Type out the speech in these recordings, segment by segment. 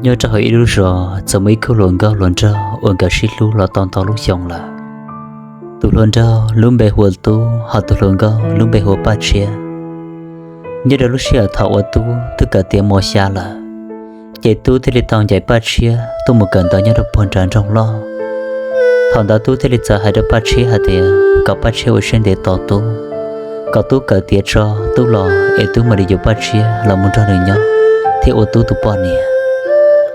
Nyob rau hauv ib lub zos txawm muaj ib khub hluas nkauj hluas nraug uas nkawd sib hlub los tau ntau lub xyoo lawm. Tus hluas nraug lub npe hu ua Tub, hos tus hluas nkauj lub npe hu ua Paj Tshiab. Nyob rau lub sij hawm thaum uas Tub twb kawm tiav mos xya lawm, ces Tub thiaj li tau ncaim Paj Tshiab tuaj mus kawm ntawv nyob rau puag nram nroog loj. Thaum ntawd Tub thiaj li txawm hais rau Paj Tshiab hais tias kom Paj Tshiab ua siab ntev tos Tub, kom Tub kawm tiav tso Tub los es Tub mam li yuav Paj Tshiab los mus nrog nws nyob thiab ua Tub tus poj niam.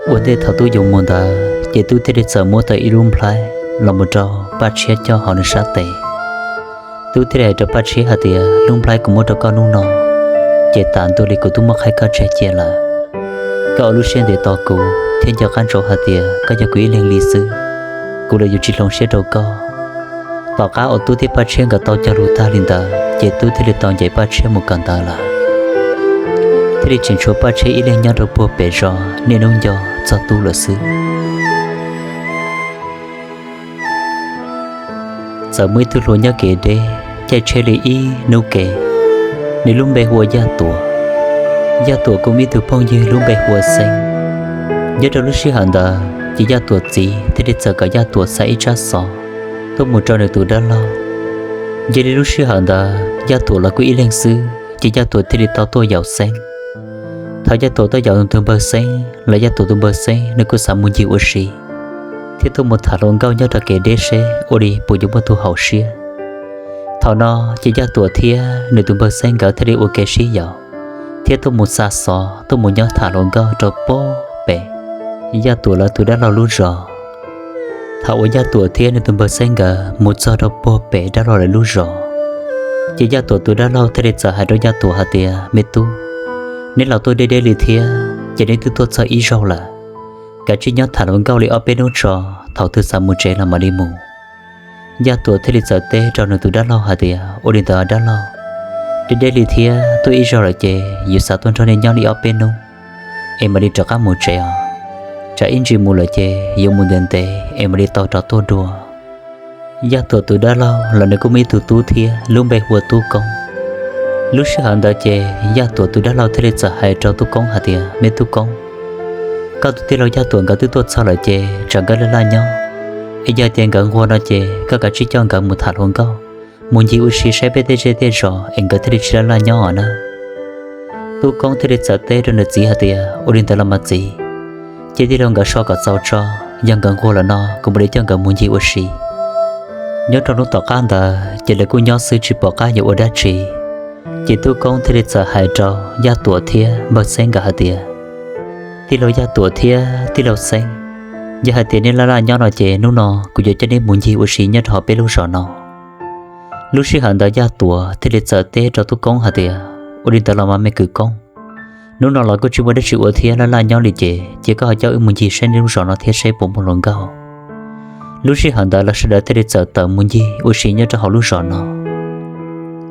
Ua ntej thaum Tub yuav mus ntawd ces Tub thiaj li txawm muab tau ib lub nplhaib los mus rau Paj Tshiab coj hauv nws sab tes. Tub thiaj li hais rau Paj Tshiab hais tias, lub nplhaib kuv muab rau koj hnub no, ces tas ntua li kuv twb muab qhaib koj tseg cia lawm. Koj ua lub siab ntev tos kuv thiab nco qab ntsoov hais tias koj yog kuv ib leeg li xwb, kuv los yuav tsis hloov siab rau koj. Tom qab uas Tub thiab Paj Tshiab nkawd tau cog lus tag li ntawd ces Tub thiaj li tau ncaim Paj Tshiab mus kawm ntawv lawm, thiaj li tseem tshuav Paj Tshiab ib leeg nyob rau puag pem zos niaj hnub nco txog Tub lawm xwb. Txawm muaj ib tug hluas nyob kev deb, caij tsheb li ib hnub ke, nws lub npe hu ua Yaj Tuam. Yaj Tuam kuj muaj ib tug phooj ywg lub npe hu ua Xeeb. Nyob rau lub sij hawm ntawd ces Yaj Tuam txiv thiaj li txawm kom Yaj Tuam xa ib tsab xov tuaj mus rau nws tus dab laug. Yog li lub sij hawm ntawd Yaj Tuam los kuj ib leeg xwb ces Yaj Tuam thiaj li tau tuaj yaum Xeeb. Thaum Yaj Tuam tuaj yaum tus npawg Xeeb los Yaj Tuam tus npawg Xeeb nws kuj xav mus ncig ua si thiab tuaj mus tham hluas nkauj nyob rau kev deb seb ua li puas yuav muaj tus haum siab. Thaum no ces Yaj Tuam thiab nws tus npawg Xeeb nkawd thiaj li ua kev sib yaum thiab tuaj mus xa xov tuaj mus nyob tham hluas nkauj rau puag pem Yaj Tuam lawv tus dab laug lub zos. Thaum uas Yaj Tuam thiab nws tus npawg Xeeb nkawd mus txog rau puag pem dab laug lawv lub zos, ces Yaj Tuam tus dab laug thiaj li txawm hais rau Yaj Tuam hais tias, me tub, neb los tuaj deb deb li thiab ces neb twb tuaj txog ib zaug lawm, kav tsij nyob tham hluas nkauj li ob peb hnub tso, thaum twg xav mus tsev los mam li mus. Yaj Tuam thiaj li txawm teb rau nws tus dab laug hais tias, ua li ntawd dab laug, deb deb li thiab tuaj ib zaug lawm ces yuav xav tuaj nrog nej nyob li ob peb hnub es mam li rov qab mus tsev os. Tsam ib ntsis mus lawm ces yuav mus ntev ntev es mam li tau rov tuaj dua. Yaj Tuam tus dab laug los nws kuj muaj ib tug tub thiab lub npe hu ua Tub Koob. Lub sij hawm ntawd ces Yaj Tuam tus dab laug thiaj li txawm hais rau Tub Koob hais tias, me Tub Koob, koj tus tij laug Yaj Tuam nkawd twb tuaj txog lawm ces tsam nkawd laj laj nyob, es yog tias nkawd nquag no ces koj kav tsij coj nkawd mus tham hluas nkauj, mus ncig ua si saib peb tej zej tej zos es nkawd thiaj li tsis laj laj nyob os na. Tub Koob thiaj li txawm teb rau nws txiv hais tias, ua li ntawd los mas txiv, cia tij laug nkawd so kom txaus tso, yog nkawd nquag lawm no kuv mam li coj nkawd mus ncig ua si. Nyob rau hnub tom qab ntawd ces lawv kuj nyob xwb tsis pom qab yuav ua dab tsi, ces Tub Koob thiaj li txawm hais rau Yaj Tuam thiab npawg Xeeb nkawd hais tias, tij laug Yaj Tuam thiab tij laug Xeeb, yog hais tias nej laj laj nyob no ces hnub no kuv yuav coj nej mus ncig ua si nyob rau hauv peb lub zos no. Lub sij hawm ntawd Yaj Tuam thiaj li txawm teb rau Tub Koob hais tias, ua li ntawd los mas me kwv Koob, hnub no los kuj tsis muaj dab tsi ua thiab laj laj nyob li ces cia koj ho coj wb mus ncig saib nej lub zos no thiab saib puas muaj hluas nkauj. Lub sij hawm ntawd lawv sawv daws thiaj li txawm tawm mus ncig ua si nyob rau hauv lub zos no.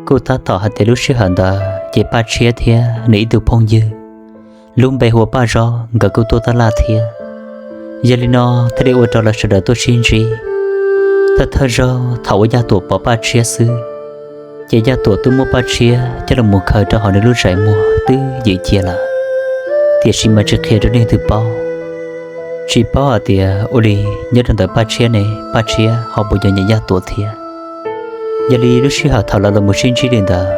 Kuj tab tom hais tias lub sij hawm ntawd ces Paj Tshiab thiab nws ib tug phooj ywg lub npe hu ua Paj Zaub nkawd kuj tuaj tab laj thiab. Yog li no thiaj li ua rau lawv sawv daws tuaj sib ntsib. Thawj thawj zaug thaum uas Yaj Tuam pom Paj Tshiab xwb, ces Yaj Tuam twb muab Paj Tshiab coj los mus khaws rau hauv nws lub zais muag twb ywm cia lawm, tiam sis mas tsis qhia rau leej twg paub. Tsis paub hais tias ua li nyob rau ntawm Paj Tshiab ne Paj Tshiab ho puas yog nyiam Yaj Tuam thiab. Yog li lub sij hawm thaum lawv los mus sib ntsib li ntawd,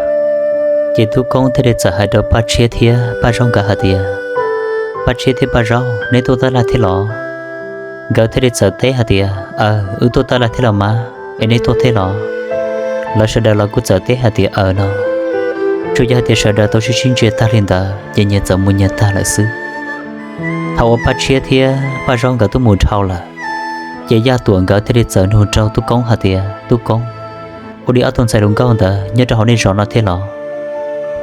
ces Tub Koob thiaj li txawm hais rau Paj Tshiab thiab Paj Zaub nkawd hais tias, Paj Tshiab thiab Paj Zaub, neb tuaj tab laj thiab los? Nkawd thiaj li txawm teb hais tias, aw, wb tuaj tab laj thiab los mas, es neb tuaj thiab los? Lawv sawv daws los kuj txawm teb hais tias aw no. Tsuas yog hais tias sawv daws tau sib sib ntsia tag li ntawd ces nyias txawm mus nyias tag lawm xwb. Thaum uas Paj Tshiab thiab Paj Zaub nkawd twb mus dhau lawm, ces Yaj Tuam nkawd thiaj li txawm nug rau Tub Koob hais tias, Tub Koob, ua li ob tug ntxhais hluas nkauj ntawd nyob rau hauv nej zos no thiab los?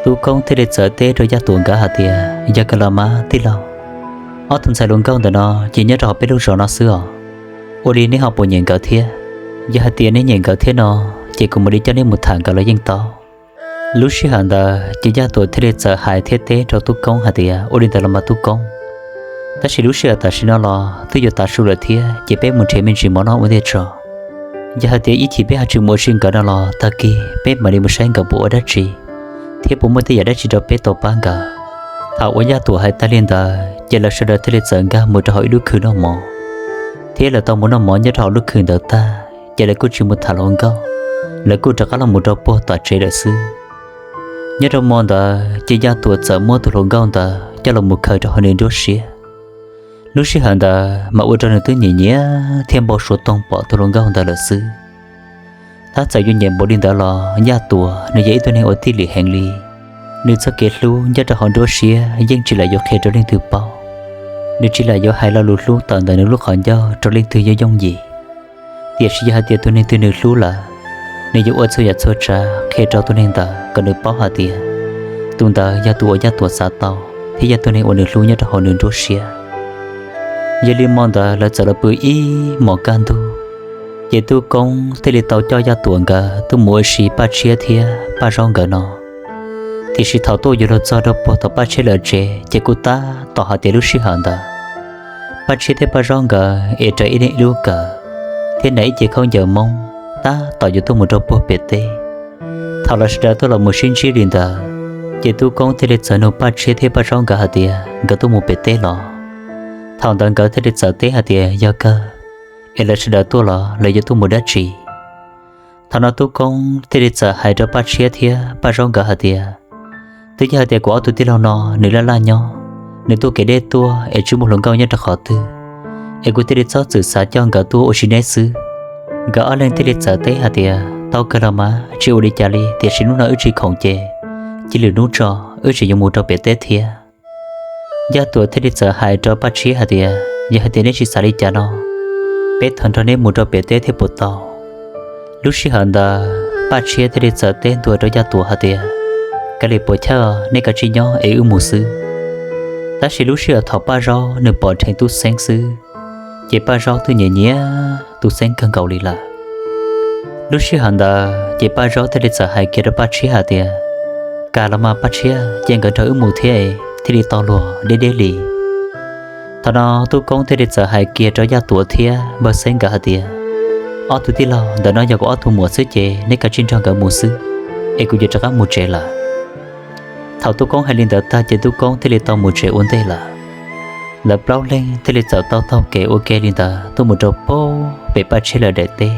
Tub Koob thiaj li txawm teb rau Yaj Tuam nkawd hais tias, yog kawg los mas tij laug, ob tug ntxhais hluas nkauj ntawm no ces nyob rau hauv peb lub zos no xwb os. Ua li neb ho puas nyiam nkawd thiab? Yog hais tias neb nyiam nkawd thiab no, ces kuv mam li coj neb mus tham nkawd los yeej tau. Lub sij hawm ntawd ces Yaj Tuam thiaj li txawm hais thiab teb rau Tub Koob hais tias, ua li ntawd los mas Tub Koob, tab sis lub sij hawm tam sim no los twb yuav tav su lawm thiab ces peb mus nrhiav me ntsis mov noj ua ntej tso. Yog hais tias ib chim peb ho tsis mus ua si nkawd no los tag kis peb mam li mus saib nkawd puas ua dab tsi thiab puas muaj tej yam dab tsi rau peb tau pab nkawd. Thaum uas Yaj Tuam hais tag li ntawd Ces lawv sawv daws thiaj li txawm nkag mus rau hauv ib lub khw noj mov, thiab lawv tau mus noj mov nyob rau hauv lub khw ntawd tag ces lawv kuj tsis mus tham hluas nkauj, lawv kuj rov qab los mus rau puag tom tsev lawm xwb. Nyob rau hmo ntawd ces Yaj Tuam txawm muab tus hluas nkauj ntawd coj los mus khaws rau hauv nws nruab siab. Lub sij hawm ntawd mas ua rau nws twb nyiam nyiam thiab npau suav toog pom tus hluas nkauj ntawd lawm xwb. Tab txawm yuav nyiam npaum li ntawd los Yaj Tuam nws yog ib tug neeg uas tij lim heev li. Nws txoj kev hlub nyob rau hauv nruab siab yeej tsis lam yuav qhia rau leej twg paub. Nws tsis lam yuav hais lo lus hlub tawm ntawm nws lub qhov ncauj rau leej twg yooj yooj yim. Tiam sis yog hais tias tus neeg twg nws hlub lawm, nws yuav ua txhua yam txhua tsav qhia rau tus neeg ntawd kom nws paub hais tias tus ntawd yog tus uas Yaj Tuam xav tau thiab yog tus neeg uas nws hlub nyob rau hauv nws nruab siab. Yog li hmo ntawd lawv txawm los pw ib hmos kaj ntug, ces Tub Koob thiaj li tau coj Yaj Tuam nkawd tuaj mus ua si Paj Tshiab thiab Paj Zaub nkawd no. Tiam sis thaum tuaj yuav luag txog rau puag tom Paj Tshiab lawv tsev ces kuj tab tom hais tias lub sij hawm ntawd Paj Tshiab thiab Paj Zaub nkawd es raws ib leeg ib lub kawm, thiab hnav ib ce khaub ncaws Hmoob tab tom yuav tuaj mus rau puag pem teb. Thaum lawv sawv daws tuaj los mus sib ntsib li ntawd, ces Tub Koob thiaj li txawm nug Paj Tshiab thiab Paj Zaub nkawd hais tias nkawd tuaj mus pem teb los. Thaum ntawd nkawd thiaj li txawm teb hais tias yog kawg, es lawv sawv daws tuaj los lawv yuav tuaj mus dab tsi? Thaum no Tub Koob thiaj li txawm hais rau Paj Tshiab thiab Paj Zaub nkawd hais tias twb yog hais tias kuv ob tug tij laug no nws laj laj nyob, nws tuaj kev deb tuaj es tsis muaj hluas nkauj nyob rau qhov twg, es kuv thiaj li txhob txwm xav coj nkawd tuaj ua si neb xwb. Nkawd ob leeg thiaj li txawm teb hais tias tau kawg los mas, tsis ua li cas li, tiam sis hnub no wb tsis khoom ces cia lwm hnub tso, wb tseem yuav mus rau pem teb thiab. Yaj Tuam thiaj li txawm hais rau Paj Tshiab hais tias yog hais tias neb tsis xav li cas no, peb thov nrog neb mus rau pem teb thiab puas tau? Lub sij hawm ntawd Paj Tshiab thiaj li txawm teb ntua rau Yaj Tuam hais tias kav liam puas chawj, nej kav tsij nyob es wb mus xwb. Tab sis lub sij hawm thaum Paj Zaub nws pom dheev Tub Xeeb xwb, ces Paj Zaub twb nyiam nyiam Tub Xeeb kawg nkaus li lawm. Lub sij hawm ntawd ces Paj Zaub thiaj li txawm hais kiag rau Paj Tshiab hais tias kam los mas Paj Tshiab, cia nkawd nrog wb mus thiab thiaj li tau luag deb deb li. Thaum no Tub Koob thiaj li txawm hais kiag rau Yaj Tuam thiab Npawg Xeeb nkawd hais tias ob tug tij laug ntawm no yog kuv ob tug muam xwb ces neb kav tsij nrog nkawd mus xwb, es kuv yuav rov qab mus tsev lawm. Thaum Tub Koob hais li ntawd tag ces Tub Koob thiaj li tau mus tsev ua ntej lawm. Lawv plaub leeg thiaj li txawm tau taug kev ua ke li ntawd tuaj mus rau puag pem Paj Tshiab lawv daim teb.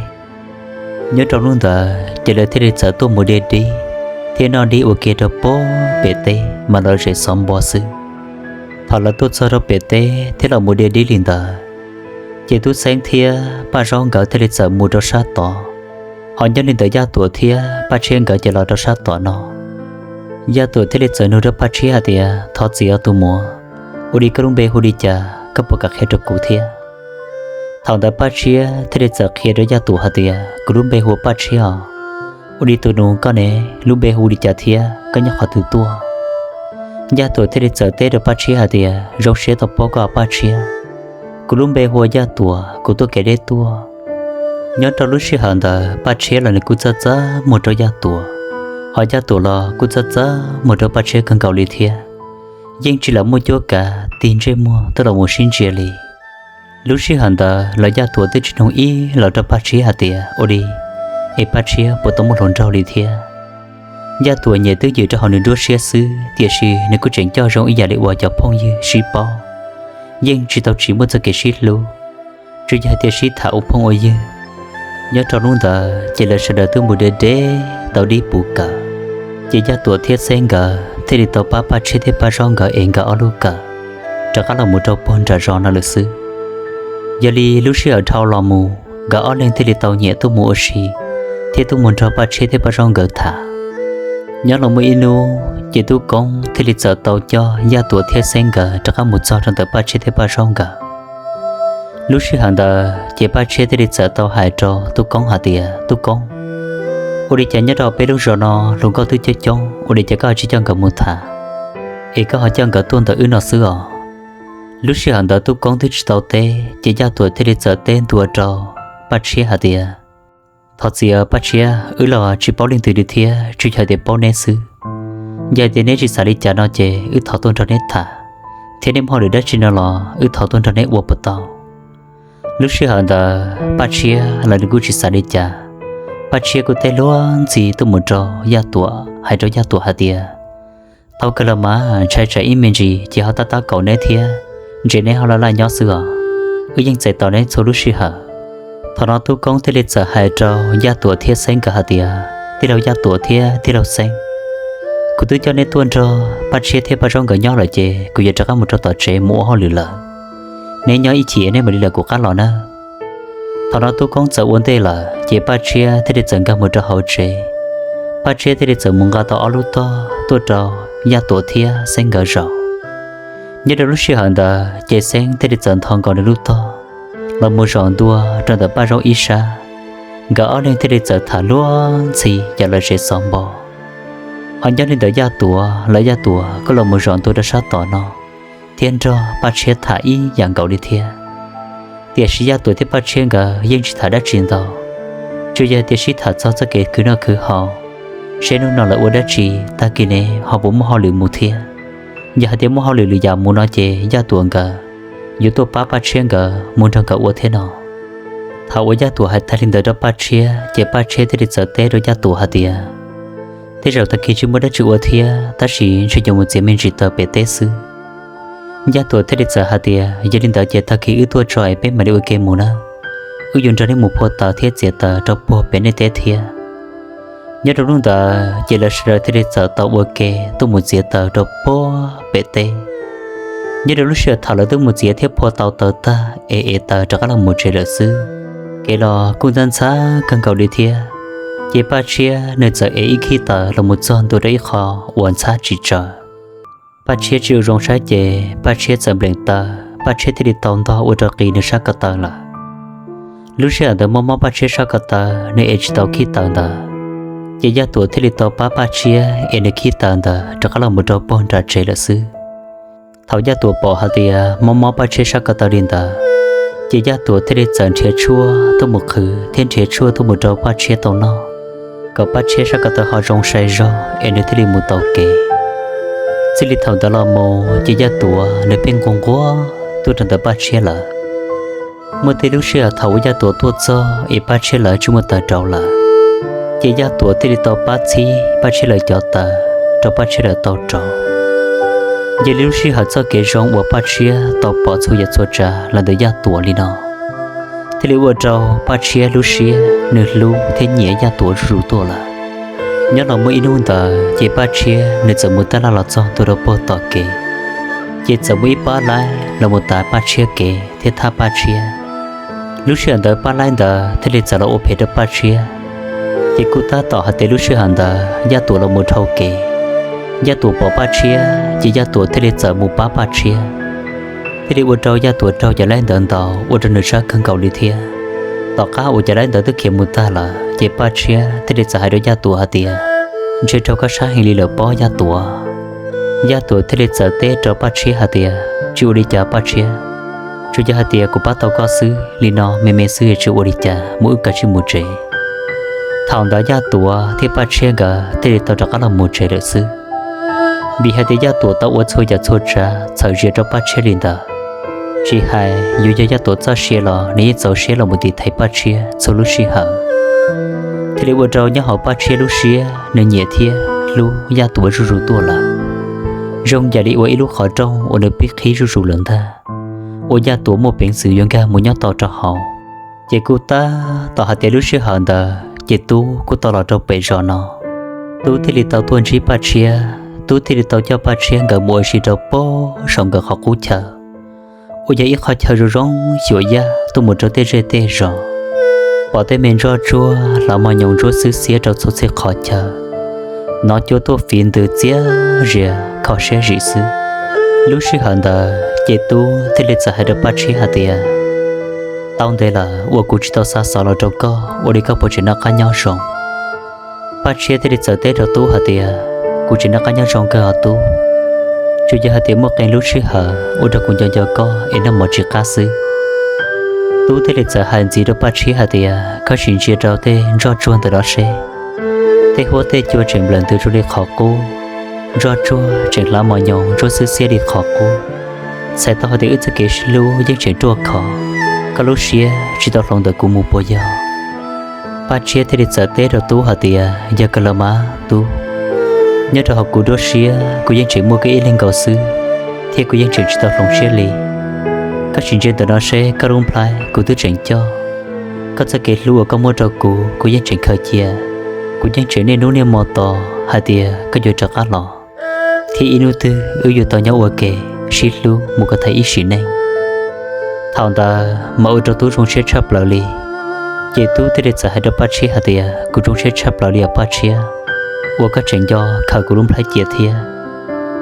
Nyob rau hnub ntawd ces lawv thiaj li txawm tuaj mus de dib thiab noj dib ua ke rau puag pem teb mas los zem xov npo xwb. Thaum lawv tuaj txog rau pem teb thiab los mus de dib li ntawd, ces Tub Xeeb thiab Paj Zaub nkawd thiaj li txawm mus rau sab tod, ho nyob li ntawd Yaj Tuam thiab Paj Tshiab nkawd ces los rau sab tom no. Yaj Tuam thiaj li txawm nug rau Paj Tshiab hais tias thov txim os tus muam, ua li koj lub npe hu li cas koj puas kam qhia rau kuv thiab? Thaum ntawd Paj Tshiab thiaj li txawm qhia rau Yaj Tuam hais tias kuv lub npe hu ua Paj Tshiab os. Ua li tus nus koj ne, lub npe hu li cas thiab koj nyob qhov twg tuaj? Yaj Tuam thiaj li txawm teb rau Paj Tshiab hais tias zoo siab tau paub koj Paj Tshiab, kuv lub npe hu ua Yaj Tuam, kuv tuaj kev deb tuaj. Nyob rau lub sij hawm ntawd Paj Tshiab los nws kuj txaj txaj muag rau Yaj Tuam, ho Yaj Tuam los kuj txaj txaj muag rau Paj Tshiab kawg nkaus li thiab. Yeej tsis lam muaj cuab kav tig ntsej muag tuaj los mus sib ntsia li. Lub sij hawm ntawd los Yaj Tuam twb tsis nug ib los rau Paj Tshiab hais tias ua li es Paj Tshiab puas tau muaj hluas nraug li thiab. Yaj Tuam nyiam twb ywm rau hauv nws nruab siab xwb, tiam sis nws kuj tseem coj zoo ib yam li uas cov phooj ywg sib paub, yeej tsis tau tsis muaj txoj kev sib hlub, tsuas yog hais tias sib tham ua phooj ua ywg. Nyob rau hnub ntawd ces lawv sawv daws twb mus de deb tau dib puv kawm, ces Yaj Tuam thiab Xeeb nkawd thiaj li tau pab Paj Tshiab thiab Paj Zaub nkawd es nkawd ob lub kawm rov qab los mus rau puag nram zos no lawm xwb. Yog li lub sij hawm dhau los mus nkawd ob leeg thiaj li tau nyiam tuaj mus ua si thiab tuaj mus nrog Paj Tshiab thiab Paj Zaub nkawd tham. Nyob los muaj ib hnub ces Tub Koob thiaj li txawm tau coj Yaj Tuam thiab Xeeb nkawd rov qab mus txog rau ntawm Paj Tshiab thiab Paj Zaub nkawd. Lub sij hawm ntawd ces Paj Tshiab thiaj li txawm tau hais rau Tub Koob hais tias Tub Koob, ua li cas nyob rau peb lub zos no hluas nkauj twb coob coob, ua li cas koj ho tsis coj nkawd mus tham, es koj ho coj nkawd tuaj ntawm wb no xwb os? Lub sij hawm ntawd Tub Koob twb tsis tau teb ces Yaj Tuam thiaj li txawm teb ntua rau Paj Tshiab hais tias thov txim Paj Tshiab, wb los tsis paub leej twg li thiab, tsuas yog hais tias paub neb xwb. Yog hais tias neb tsis xav li cas no ces wb thov tuaj nrog neb tham, thiab neb muaj hauj lwm dab tsi no los wb thov tuaj nrog neb ua puas tau? Lub sij hawm ntawd Paj Tshiab los nws kuj tsis xav li cas. Paj Tshiab kuj teb luag ntxhi tuaj mus rau Yaj Tuam hais rau Yaj Tuam hais tias tau kawg los mas, ntshai tsam ib me ntsis ces ho tab tab kaum neb thiab, Ntsia neb ho laj laj nyob xwb os, wb yeej txais tos neb txhua lub sij hawm. Thaum no Tub Koob thiaj li txawm hais rau Yaj Tuam thiab Xeeb nkawd hais tias, Tij laug Yaj Tuam thiab tij laug Xeeb, kuv twb coj neb tuaj nrog Paj Tshiab thiab Paj Zaub nkawd nyob lawm ces kuv yuav rov qab mus rau tom tsev mus ua hauj lwm lawm. Neb nyob ib chim neb mam li lawv kuv qab los nawb. Thaum no Tub Koob txawm ua ntej lawm ces Paj Tshiab thiaj li txawm nkag mus rau hauv tsev. Paj Tshiab thiaj li txawm mus nqa tau ob lub tog tuaj rau Yaj Tuam thiab Xeeb nkawd zaum. Nyob rau lub sij hawm ntawd ces Xeeb thiaj li txawm nthos nkaus nws lub tog los mus zaum ntua rau ntawm Paj Zaub ib sab. Nkawd ob leeg thiaj li txawm tham luag ntxhi yam lom zem xov npo. Ho nyob li ntawd Yaj Tuam los Yaj Tuam kuj los mus zaum ntua rau sab tom no thiab nrog Paj Tshiab tham ib yam nkaus li thiab. Tiam sis Yaj Tuam thiab Paj Tshiab nkawd yeej tsis tham dab tsi ntau, tsuas yog tias sib tham txog txoj kev khwv noj khwv haus, seb hnub no lawv ua dab tsi, tag kis ne ho puas muaj hauj lwm mus thiab. Yog hais tias muaj hauj lwm lwm yam mus no ces Yaj Tuam nkawd yuav tuaj pab Paj Tshiab nkawd mus nrog nkawd ua thiab no. Thaum uas Yaj Tuam hais tag li ntawd rau Paj Tshiab ces Paj Tshiab thiaj li txawm teb rau Yaj Tuam hais tias, Tej zaum tag kis tsis muaj dab tsi ua thiab, tab sis ntshe yuav mus txiav me ntsis taws pem teb xwb. Yaj Tuam thiaj li txawm hais tias, Yog li ntawd ces tag kis wb tuaj tso es peb mam li ua ke mus nawb. Wb yuav nrog nej mus phua taws thiab txiav taws rau puag pem nej teb thiab. Nyob rau hnub ntawd ces lawv sawv daws thiaj li txawm tau ua ke tuaj mus txiav taws rau puag pem teb. Nyob rau lub sij hawm thaum lawv twb mus txiav thiab phua tau taws tag es ev taws rov qab los mus tsev lawm xwb, kev los kuj ntxhab ntxhab kawg nkaus li thiab. Ces Paj Tshiab nws txawm ev ib khib taws los mus txog ntua rau ib qho uas ntxhab tsis tsawg. Paj Tshiab tsis ua zoo saib ces Paj Tshiab txawm nplees taw, Paj Tshiab thiaj li tau ntog ua rau qis nws sab ko taw lawm. Lub sij hawm ntawd mob mob Paj Tshiab sab ko taw, nws ev tsis tau khib taws ntawd. Ces Yaj Tuam thiaj li tau pab Paj Tshiab ev nws khib taws ntawd rov qab los mus rau puag nram tsev lawm xwb. Thaum Yaj Tuam pom hais tias mob mob Paj Tshiab sab ko taw li ntawd, ces Yaj Tuam thiaj li txawm nrhiav tshuaj tuaj mus qhwv thiab nrhiav tshuaj tuaj mus rau Paj Tshiab tau noj, kom Paj Tshiab sab ko taw ho zoo sai zog es nws thiaj li mus tau kev. Txij li thaum ntawd los mus ces Yaj Tuam nws pheej nquag nquag tuaj rau ntawm Paj Tshiab lawm. Muaj tej lub sij hawm thaum uas Yaj Tuam tuaj txog es Paj Tshiab lawv tsis muaj taws rauv lawm, ces Yaj Tuam thiaj li tau pab txhib Paj Tshiab lawv cov taws rau Paj Tshiab lawv tau rauv. Yog li lub sij hawm txoj kev zoo uas Paj Tshiab tau pom txhua yam txhua tsav los ntawm Yaj Tuam li no, thiaj li ua rau Paj Tshiab lub siab nws hlub thiab nyiam Yaj Tuam zuj zus tuaj lawm. Nyob los muaj ib hnub ntawd ces Paj Tshiab nws txawm mus taj laj los txog ntua rau puag tom kev, ces txawm muaj ib pab laib los mus tav Paj Tshiab kev thiab thab Paj Tshiab. Lub sij hawm ntawd pab laib ntawd thiaj li txawm los ua phem rau Paj Tshiab. Ces kuj tab tom hais tias lub sij hawm ntawd Yaj Tuam los mus dhau kev, Yaj Tuam pom Paj Tshiab ces Yaj Tuam thiaj li txawm mus pab Paj Tshiab, thiaj li ua rau Yaj Tuam raug cov laib ntawd ntaus ua rau nws sab kawg nkaus li thiab. Tom qab uas cov laib ntawd twb khiav mus tag lawm ces Paj Tshiab thiaj li txawm hais rau Yaj Tuam hais tias, Ntshe raug koj sab heev li lawm pob Yaj Tuam. Yaj Tuam thiaj li txawm teb rau Paj Tshiab hais tias, Tsis ua li cas Paj Tshiab, tsuas yog hais tias kuv pab tau koj xwb, li no me me xwb tsis ua li cas, mus wb kav tsij mus tsev. Thaum ntawd Yaj Tuam thiab Paj Tshiab nkawd thiaj li tau rov qab los mus tsev lawm xwb. Vim hais tias Yaj Tuam tau ua txhua yam txhua tsav txhawm zia rau Paj Tshiab li ntawd, tsis hais yuav yog Yaj Tuam txoj sia los nws yeej txaus siab los mus tiv thaiv Paj Tshiab txhua lub sij hawm, thiaj li ua rau nyob hauv Paj Tshiab lub siab nws nyiam thiab hlub Yaj Tuam zuj zus tuaj lawm, zoo yam li ua ib lub qhov rooj uas nws pib qhib zuj zus lawm ntag, ua Yaj Tuam muaj peev xwm yuav nkag mus nyob tau rau hauv. Ces kuj tab tom hais tias lub sij hawm ntawd ces Tub kuj tau los rau pem zos no. Tub thiaj li tau tuaj ntsib Paj Tshiab, Tub thiaj li tau coj Paj Tshiab nkawd mus ua si rau puag saum nkawd qhov qub chaw, uas yog ib qhov chaw zoo zoo xyuam yaj tuaj mus rau tej zej tej zos. Pom tej me ntsuag tsuag hlav mos nyoos ntsuab xwb xiab rau txhua txhia qhov chaw, nov cua tuaj fiv ntws txias zias kho siab zim xwb. Lub sij hawm ntawd ces Tub thiaj li txawm hais rau Paj Tshiab hais tias, Tau ntev lawm uas kuv tsis tau xa xov los rau koj, ua li koj puas tseem noj qab nyob zoo? Paj Tshiab thiaj li txawm teb rau Tub hais tias, Kuv tseem noj qab nyob zoo kawg os Tub, tsuas yog hais tias muaj qee lub sij hawm ua rau kuv nco nco koj es noj mov tsis qab xwb. Tub thiaj li txawm hais ntxiv rau Paj Tshiab hais tias, Koj sim ntsia rau tej ntsuag tsuag ntawm no seb, tej huab tej cua tseem nplawm ntws zoo li qhov qub, ntsuag tsuag tseem hlav mos nyoos ntsuab xwb xiab li qhov qub. Txhais tau hais tias wb txoj kev sib hlub yeej tseem ruaj khov, koj lub siab tsis tau hloov ntawm kuv mus puas yog? Paj Tshiab thiaj li txawm teb rau Tub hais tias, Yog kawg los mas Tub, nyob rau hauv kuv nruab siab kuv yeej tseem muaj koj ib leeg nkaus xwb, thiab kuv yeej tseem tsis tau hloov siab li. Tsis ntsia ntawm no seb koj lub nplhaib kuv twb tseem coj. Koj txoj kev hlub uas koj muab rau kuv, kuv yeej tseem khaws cia. Kuv yeej tseem niaj hnub niaj hmo tos hais tias koj yuav rov qab los, thiab ib hnub twg wb yuav tau nyob ua ke, sib hlub mus kom tag ib sim neej. Thaum ntawd mas ua rau Tub zoo siab tshaj plaws li. Ces Tub thiaj li txawm hais rau Paj Tshiab hais tias, kuv zoo siab tshaj plaws li os Paj Tshiab, uas koj tseem nco khaws kuv lub nplhaib cia thiab.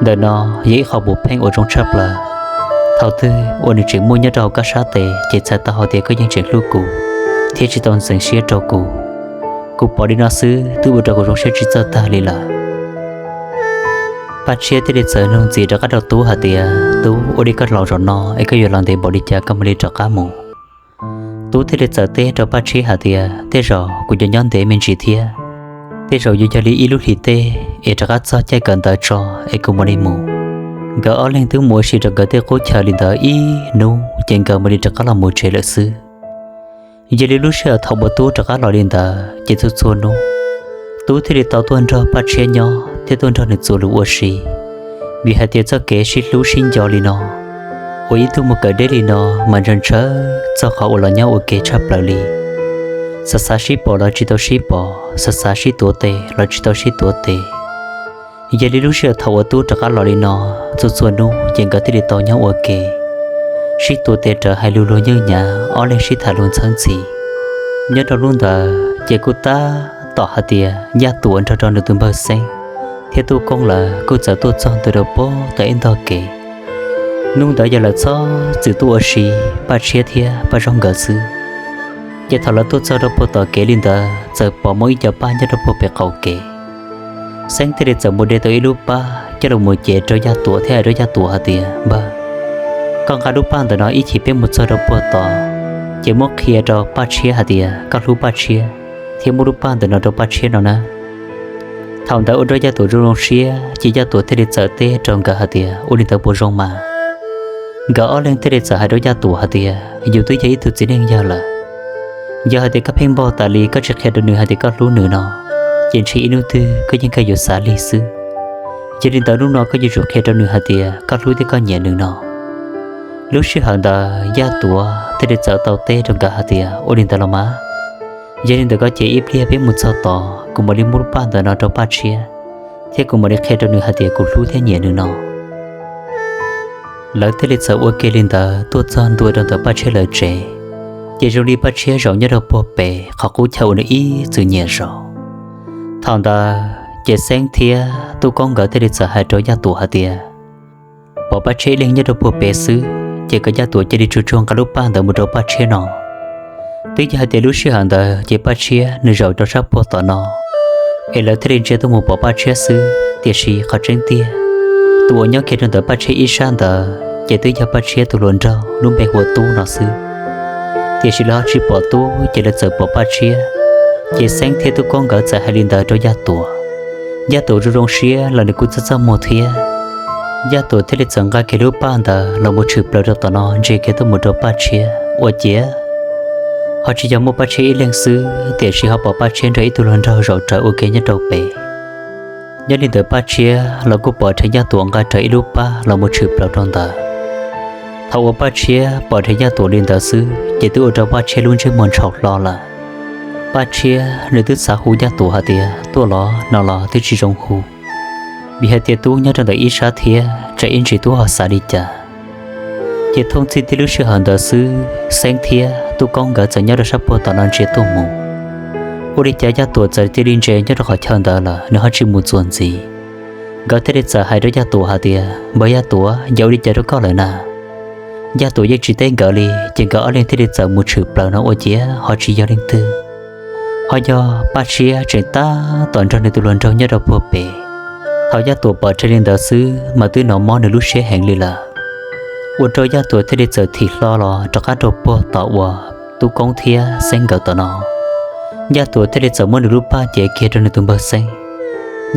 Ntawm no yog ib qho puav pheej uas zoo tshaj plaws. Thaum twg uas nws tseem muaj nyob rau hauv koj sab tes ces txhais tau hais tias koj yeej tseem hlub kuv thiab tsis tau ntxeev siab rau kuv. Kuv pom li no xwb twb ua rau kuv zoo siab tsis txawj tag li lawm. Paj Tshiab thiaj li txawm nug ntxiv rov qab rau Tub hais tias, Tub, ua li koj los zaum no es koj yuav los ntev npaum li cas koj mam li rov qab mus? Tub thiaj li txawm teb rau Paj Tshiab hais tias, tej zaum kuv yuav nyob ntev me ntsis thiab, tej zaum yuav yog li ib lub hlis tej es rov qab txog caij kawm ntawv tso es kuv mam li mus. Nkawd ob leeg twb mus ua si rau nkawd tej qub chaw li ntawd ib hnub ces nkawd mam li rov qab los mus tsev lawm xwb. Yog li lub sij hawm thaum uas Tub rov qab los li ntawd ces txhua txhua hnub Tub thiaj li tau tuaj nrog Paj Tshiab nyob thiab tuaj nrog nws txuas lus ua si, vim hais tias txoj kev sib hlub sib nco li no uas ib tug mus kawm deb li no mas ntshaw ntshaw txog qhov uas los nyob ua ke tshaj plaws li. Xav xav sib pom los tsis tau sib pom, xav xav sib tuav tes los tsis tau sib tuav tes. Yog li lub sij hawm thaum uas Tub rov qab los li no, txhua txhua hnub ces nkawd thiaj li tau nyob ua ke, sib tuav tes rawv hais lus luag nywj nyav, ob leeg sib tham luag ntxhawb ntxhi. Nyob rau hnub ntawd ces kuj tab tom hais tias Yaj Tuam nrog rau nws tus npawg Xeeb thiab Tub Koob lawv kuj txawm tuaj txog ntua rau puag tom ib ntog kev. Hnub ntawd yog lawv txhob txwm tuaj ua si, Paj Tshiab thiab Paj Zaub nkawd xwb. Ces thaum lawv tuaj txog rau puag tom kev li ntawd txawm pom muaj ib co paj nyob rau puag pem qaum kev. Xeeb thiaj li txawm mus de tau ib lub paj coj los mus cev rau Yaj Tuam thiab hais rau Yaj Tuam hais tias, Npawg, koj nqa lub paj ntawm no ib chim peb mus txog rau puag tod, ces muab qhia rau Paj Tshiab hais tias koj hlub Paj Tshiab, thiab muab lub paj ntawm no rau Paj Tshiab no na. Thaum ntawd ua rau Yaj Tuam zoo zoo siab ces Yaj Tuam thiaj li txawm teb rau nkawd hais tias, Ua li ntawd puas zoo mas? Nkawd ob leeg thiaj li txawm hais rau Yaj Tuam hais tias, Yus twb yog ib tug txiv neej yawg lawm, yog hais tias koj pheej npog tas li koj tsis qhia rau nws hais tias koj hlub nws no, ces ntshe ib hnub twg koj yeej kawg yuav xav lig xwb. Yog li ntawd hnub no koj yuav tsum qhia rau nws hais tias koj hlub thiab koj nyiam nws no. Lub sij hawm ntawd Yaj Tuam thiaj li txawm tau teb rau nkawd hais tias, Ua li ntawd los mas, yog li ntawd koj cia ib pliag peb mus txog tod kuv mam li muab lub paj ntawm no rau Paj Tshiab, thiab kuv mam li qhia rau nws hais tias kuv hlub thiab nyiam nws no. Lawv thiaj li txawm ua ke li ntawd tuaj txog ntua rau ntawm Paj Tshiab lawv tsev. Ces zoo li Paj Tshiab zaum nyob rau puag pem qhov qub chaw uas nws ib txwm nyiam zaum. Thaum ntawd ces Xeeb thiab Tub Koob nkawd thiaj li txawm hais rau Yaj Tuam hais tias, Pom Paj Tshiab ib leeg nyob rau puag pem xwb ces kom Yaj Tuam cia li tsuag tsuag nqa lub paj ntawd mus rau Paj Tshiab no. Twb yog hais tias lub sij hawm ntawd ces Paj Tshiab nws zaum rau sab puag tom no, es lawv thiaj li ntsia tuaj mus pom Paj Tshiab xwb, tiam sis qhov tseeb tiag, tus uas nyob kiag rau ntawm Paj Tshiab ib sab ntawd ces twb yog Paj Tshiab tus hluas nraug lub npe hu ua Tub no xwb. Tiam sis lawv ho tsis pom Tub ces lawv txawm pom Paj Tshiab. Ces Xeeb thiab Tub Koob nkawd txawm hais li ntawd rau Yaj Tuam. Yaj Tuam zoo zoo siab los nws kuj txaj txaj muag thiab. Yaj Tuam thiaj li txawm nqa kiag lub paj ntawd los mus tshwm plaws rau tom no ntsia kiag tuaj mus rau Paj Tshiab ua ciav ho tsis yog muaj Paj Tshiab ib leeg xwb, tiam sis ho pom Paj Tshiab nrog ib tug hluas nraug zaum rawv ua ke nyob rau pem. Nyob li ntawd Paj Tshiab los kuj pom rhe Yaj Tuam nqa rawv ib lub paj los mus tshwm plaws rau ntawd. Thaum uas Paj Tshiab pom rhe Yaj Tuam li ntawd xwb ces twb ua rau Paj Tshiab lub ntsej muag ntshaus hlo lawm. Paj Tshiab nws twb xav hu Yaj Tuam hais tias tuaj los no los twb tsis zoo hu, vim hais tias Tub nyob rau ntawm ib sab thiab tsam ib ntsis Tub ho xav li cas. Ces thooj txhij tib lub sij hawm ntawd xwb Xeeb thiab Tub Koob nkawd txawm nyob rau sab puag tom no ntsia tuaj mus. Ua li cas Yaj Tuam txawm cia li ntsia nyob rau qhov chaw ntawd lawm nws ho tsis mus txuas ntxiv. Nkawd thiaj li txawm hais rau Yaj Tuam hais tias, Npawg Yaj Tuam, yog ua li cas rau koj lawm na? Yaj Tuam yeej tsis teb nkawd li ces nkawd ob leeg thiaj li txawm mus tshwm plaws no ua ciav ho tsis yog leej twg, ho yog Paj Tshiab tseem tab tom nrog nws tus hluas nraug nyob rau puag pem. Thaum Yaj Tuam pom rhe li ntawd xwb mas twb hnov mob nws lub siab heev li lawm, ua rau Yaj Tuam thiaj li txawm thim hlo los rov qab rau puag tom uas Tub Koob thiab Xeeb nkawd tom no. Yaj Tuam thiaj li txawm muab nws lub paj cev kiag rau nws tus npawg Xeeb.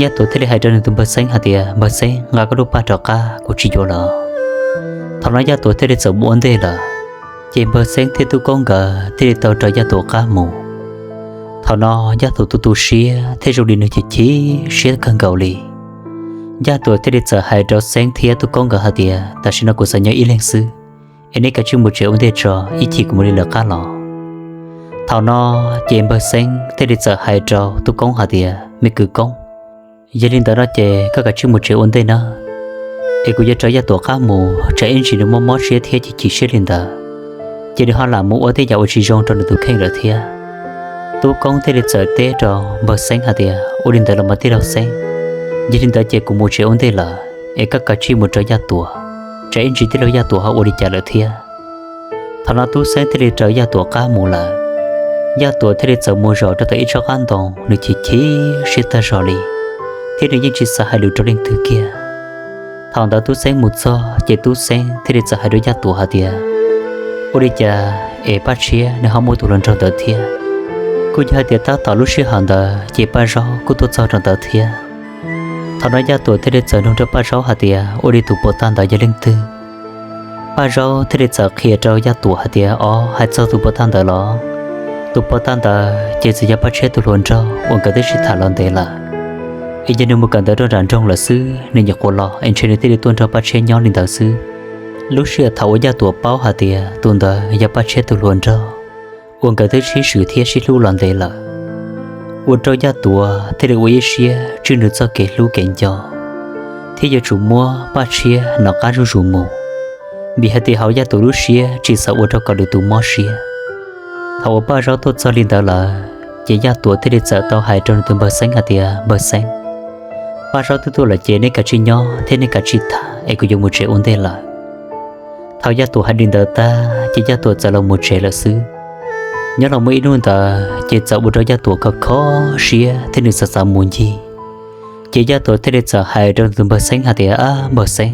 Yaj Tuam thiaj li hais rau nws tus npawg Xeeb hais tias, Npawg Xeeb, nqa koj lub paj rov qab, kuv tsis yuav lawm. Thaum no Yaj Tuam thiaj li txawm mus ua ntej lawm, ces npawg Xeeb thiab Tub Koob nkawd thiaj li tau raws Yaj Tuam qab mus. Thaum no Yaj Tuam tu tu siab thiab zoo li nws chim chim siab kawg nkaus li. Yaj Tuam thiaj li txawm hais rau Xeeb thiab Tub Koob nkawd hais tias, Tam sim no kuv xav nyob ib leeg xwb, es nej kav tsij mus tsev ua ntej tso, ib chim kuv mam li lawv qab los. Thaum no ces npawg Xeeb thiaj li txawm hais rau tub Koob hais tias, me kwv Koob, yog li ntawd no ces koj kav tsij mus tsev ua ntej nawb, es kuv yuav raws Yaj Tuam qab mus, tsam ib ntsis nws mob mob siab thiab chim chim siab li ntawd, ces nws ho lam mus ua tej yam uas tsis zoo rau nws tus kheej lawm thiab. Tub Koob thiaj li txawm teb rau npawg Xeeb hais tias, ua li ntawd los mas tij laug Xeeb, yog li ntawd ces kuv mus tsev ua ntej lawm, es koj kav tsij mus raws Yaj Tuam, tsam ib ntsis tij laug Yaj Tuam ho ua li cas lawm thiab. Thaum no tub Xeeb thiaj li raws Yaj Tuam qab mus lawm. Yaj Tuam thiaj li txawm mus zaum rau tom ib tsob qab ntoo, nws chim chim siab tag zog li, thiab nws yeej tsis xav hais lus rau leej twg kiag. Thaum ntawd tub Xeeb mus txog ces tub Xeeb thiaj li txawm hais rau Yaj Tuam hais tias, ua li cas es Paj Tshiab nws ho muaj tus hluas nraug ntawd thiab? Kuj yog hais tias tab tom lub sij hawm ntawd ces Paj Zaub kuj tuaj txog rau ntawd thiab. Thaum no Yaj Tuam thiaj li txawm nug rau Paj Zaub hais tias, ua li tus puas tag ntawd yog leej twg? Paj Zaub thiaj li txawm qhia rau Yaj Tuam hais tias, o, hais txog tus puas tag ntawd los, tus puas tag ntawd ces txawm yog Paj Tshiab tus hluas nraug uas nkawd twb sib tham los ntev lawm, es yog nws mus kawm ntawv rau nram nroog lawm xwb, nws nyuam qhuav los es ntshe nws thiaj li tuaj nrog Paj Tshiab nyob li ntawd xwb. Lub sij hawm thaum uas Yaj Tuam paub hais tias tus ntawd yog Paj Tshiab tus hluas nraug uas nkawd twb sib swm thiab sib hlub los ntev lawm, ua rau Yaj Tuam thiaj li ua ib siab tswj nws txoj kev hlub kev nco, thiab yuav tsum muab Paj Tshiab nov qab zuj zus mus, vim hais tias hauv Yaj Tuam lub siab tsis xav ua rau kom lwm tus mob siab. Thaum uas Paj Zaub tuaj txog li ntawd lawm ces Yaj Tuam thiaj li txawm tau hais rau nws tus npawg Xeeb hais tias, npawg Xeeb, Paj Zaub twb tuaj lawm ces nej kav tsij nyob thiab nej kav tsij tham es kuv yuav mus tsev ua ntej lawm. Thaum Yaj Tuam hais li ntawd tag ces Yaj Tuam txawm los mus tsev lawm xwb. Nyob los muaj ib hnub ntawd ces txawm ua rau Yaj Tuam kho kho siab thiab nws xav xav mus ncig. Ces Yaj Tuam thiaj li txawm hais rau nws tus npawg Xeeb hais tias, ab npawg Xeeb,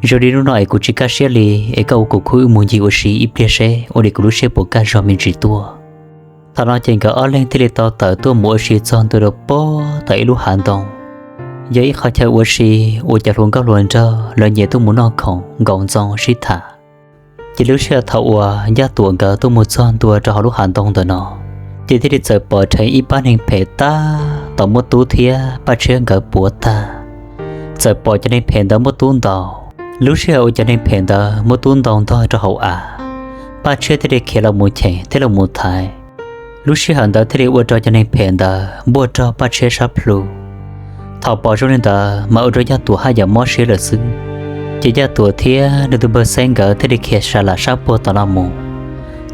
zoo li hnub no es kuv tsis kaj siab li, es koj ua kuv khub wb mus ncig ua si ib pliag seb ua li kuv lub siab puas kaj zog me ntsis tuaj. Thaum no ces nkawd ob leeg thiaj li tau tawm tuaj mus ua si txog ntua rau pem tom ib lub hav ntoo, yog ib qhov chaw ua si uas cov hluas nkauj hluas nraug lawv nyiam tuaj mus noj khoom nkaum ntxoo sib tham. Ces lub sij hawm thaum uas Yaj Tuam nkawd tuaj mus txog ntua rau hauv lub hav ntoo ntawm no, ces thiaj li txawm pom dheev ib pab neeg phem tab tom muab Tub thiab Paj Tshiab nkawd puav tag. Txawm pom cov neeg phem ntawd muab Tub ntaus. Lub sij hawm uas cov neeg phem ntawd muab Tub ntaus ntog rau hauv av, Paj Tshiab thiaj li khiav los mus cheem thiab los mus thaiv. Lub sij hawm ntawd thiaj li ua rau cov neeg phem ntawd npuaj rau Paj Tshiab sab plhu. Thaum pom zoo li ntawd mas ua rau Yaj Tuam haj yam mob siab lawm xwb. Ces Yaj Tuam thiab nws tus npawg Xeeb nkawd thiaj li khiav sa lam sab puag tom no mus.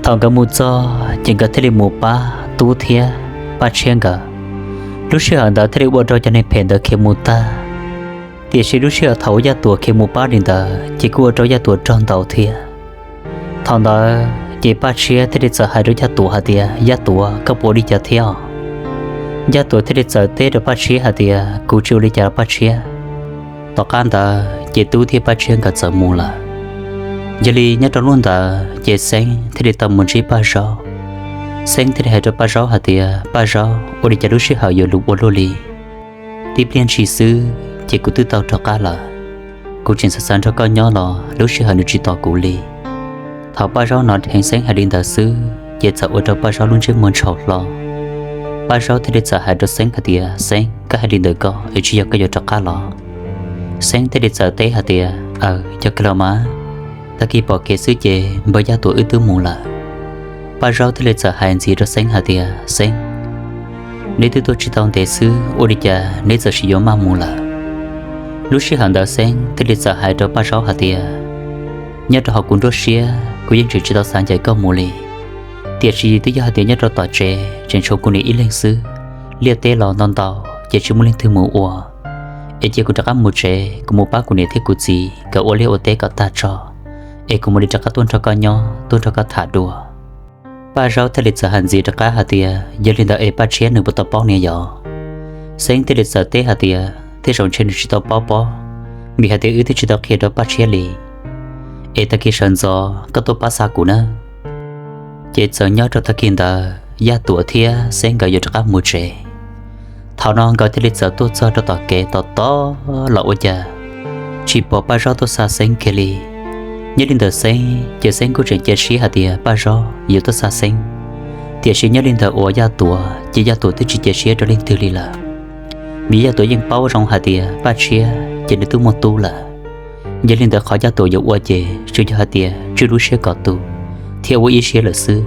Thaum nkawd mus txog ces nkawd thiaj li mus pab Tub thiab Paj Tshiab nkawd. Lub sij hawm ntawd thiaj li ua rau cov neeg phem ntawd khiav mus tag. Tiam sis lub sij hawm thaum uas Yaj Tuam khiav mus pab li ntawd ces kuj ua rau Yaj Tuam raug ntaus thiab. Thaum ntawd ces Paj Tshiab thiaj li txawm hais rau Yaj Tuam hais tias, Yaj Tuam, koj puas ua li cas thiab? Yaj Tuam thiaj li txawm teb rau Paj Tshiab hais tias, kuv tsis ua li cas Paj Tshiab. Tom qab ntawd ces Tub thiab Paj Tshiab nkawd txawm mus lawm. Yog li nyob rau hnub ntawd ces Xeeb thiaj li tau mus ntsib Paj Zaub. Xeeb thiaj li hais rau Paj Zaub hais tias, Paj Zaub, ua li cas lub sij hawm yuav luv ua luaj li? Tib pliag ntshis xwb ces kuv twb tau rov qab lawm. Kuv tseem xav xav nrog koj nyob los lub sij hawm nws tsis tos kuv li. Thaum Paj Zaub hnov dheev Xeeb hais li ntawd xwb ces txawm ua rau Paj Zaub lub ntsej muag ntshau hlo. Paj Zaub thiaj li txawm hais rau Xeeb hais tias, Xeeb, koj hais li ntawd ko es tsis yog koj yuav rov qab los? Xeeb thiaj li txawm teb hais tias, aws, yog kawg los mas. Tag kis pom kev xwb ces npawg Yaj Tuam wb twb mus lawm. Paj Zaub thiaj li txawm hais ntxiv rau Xeeb hais tias, Xeeb, neb twb tuaj tsis tau ntev xwb ua li cas neb txawm sim yuav maj mus lawm? Lub sij hawm ntawd Xeeb thiaj li txawm hais rau Paj Zaub hais tias, nyob rau hauv kuv nruab siab kuv yeej tseem tsis tau xav ncaim koj mus li. Tiam sis twb yog hais tias nyob rau tom tsev tseem tshuav kuv niam ib leeg xwb, liaj teb los ntau ntau ces tsis muaj leej twg mus ua. Es cia kuv rov qab mus tsev, kuv mus pab kuv niam thiab kuv txiv nkawd ua liaj ua teb kom tag tso, es kuv mam li rov qab tuaj nrog koj nyob, tuaj nrog koj tham dua. Paj Zaub thiaj li txawm hais ntxiv rov qab hais tias, yog li ntawd es Paj Tshiab nws puas tau paub niam yos? Xeeb thiaj li txawm teb hais tias, thiaj zaum ntshe nws tsis tau paub pob, vim hais tias wb twb tsis tau qhia rau Paj Tshiab li. Es tag kis sawv ntxov koj tuaj pab xa kuv nawb. Ces txawm nyob rau tag kis ntawd Yaj Tuam thiab Xeeb nkawd yuav rov qab mus tsev. Thaum no nkawd thiaj li txawm tuaj txog rau tom kev tos tos los ua cas tsis pom Paj Zaub tuaj xa Xeeb kiag li. Nyob li ntawm Xeeb ces Xeeb kuj tseem cia siab hais tias Paj Zaub yuav tuaj xa Xeeb. Tiam sis nyob li ntawm uas Yaj Tuam ces Yaj Tuam twb tsis cia siab rau leej twg li lawm, vim Yaj Tuam yeej paub zoo hais tias Paj Tshiab ces nws twb muaj tub lawm. Yog li ntawd qhov Yaj Tuam yuav ua ces tsuas yog hais tias tswj lub siab kom tu thiab ua ib siab lawm xwb.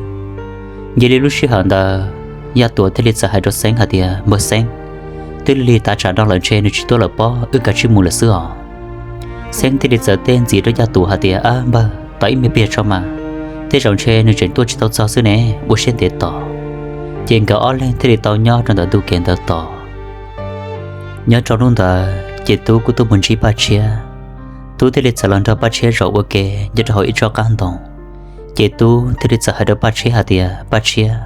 Yog li lub sij hawm ntawd Yaj Tuam thiaj li txawm hais rau Xeeb hais tias, Npawg Xeeb, twb lig lig tav tsam no lawm ntshe nws tsis tuaj lawm pob, wb kav tsij mus lawm xwb os. Xeeb thiaj li txawm teb ntxiv rau Yaj Tuam hais tias, Ab npawg, tos ib me pliag tso mas, tej zaum ntshe nws tseem tuaj tsis tau txog xwb ne, ua siab ntev tos. Ces nkawd ob leeg thiaj li tau nyob rau ntawm ntu kev ntawd tos. Nyob rau hnub ntawd ces Tub kuj tuaj mus ntsib Paj Tshiab. Tub thiaj li txawm los nrog Paj Tshiab zaum ua ke nyob rau hauv ib tsob qab ntoo. Ces Tub thiaj li txawm hais rau Paj Tshiab hais tias, Paj Tshiab,